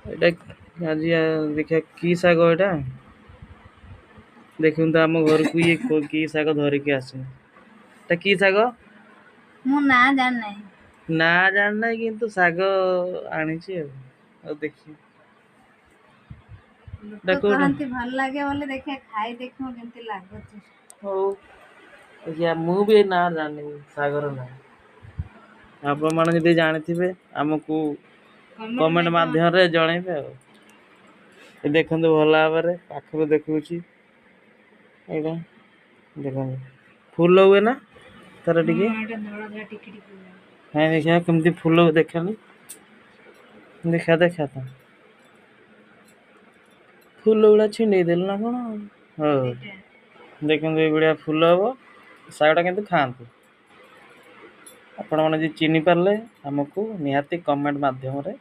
ଏଇଟା ଆଜି ଦେଖିବା କି ଶାଗ ଏଇଟା। ଦେଖନ୍ତୁ ଆମ ଘରକୁ ଇଏ କି ଶାଗ ଧରିକି ଆସିନି। ଏଟା କି ଶାଗ? ମୁଁ ନାଁ ଜାଣିନାହିଁ। ନା ଜାଣିନାହିଁ, କିନ୍ତୁ ଶାଗ ଆଣିଛି। ଆଉ ଦେଖି ଲୋକ କୋଉଠୁ କହନ୍ତି ଭଲ ଲାଗେ ବୋଲି, ଦେଖିବା ଖାଇ ଦେଖିବୁ କେମିତି ଲାଗୁଛି। ହଉ ଆଜ୍ଞା, ମୁଁ ବି ଏ ନାଁ ଜାଣିନି ଶାଗର ନାଁ। ଆପଣମାନେ ଯଦି ଜାଣିଥିବେ, ଆମକୁ କମେଣ୍ଟ ମାଧ୍ୟମରେ ଜଣେଇବେ। ଆଉ ଏ ଦେଖନ୍ତୁ, ଭଲ ଭାବରେ ପାଖରୁ ଦେଖଉଛି। ଏଇଟା ଦେଖନ୍ତୁ, ଫୁଲ ହୁଏ ନା ତାର ଟିକେ? ହଁ, ଏଇଟା ଧଳା ଧଳା ଟିକେ ଟିକେ ହୁଏ। ହଁ, ଦେଖିବା କେମିତି ଫୁଲ ଦେଖାନି। ଦେଖା ଦେଖା ତ, ଫୁଲ ଗୁଡା ଛିଣ୍ଡେଇ ଦେଲୁ ନା କଣ? ହଉ। ଦିଟା। ଦେଖନ୍ତୁ, ଏଇଭଳିଆ ଫୁଲ ହବ। ଶାଗଟା କିନ୍ତୁ ଖାଆନ୍ତି। ଆପଣମାନେ ଯଦି ଚିହ୍ନି ପାରିଲେ, ଆମକୁ ନିହାତି କମେଣ୍ଟ ମାଧ୍ୟମରେ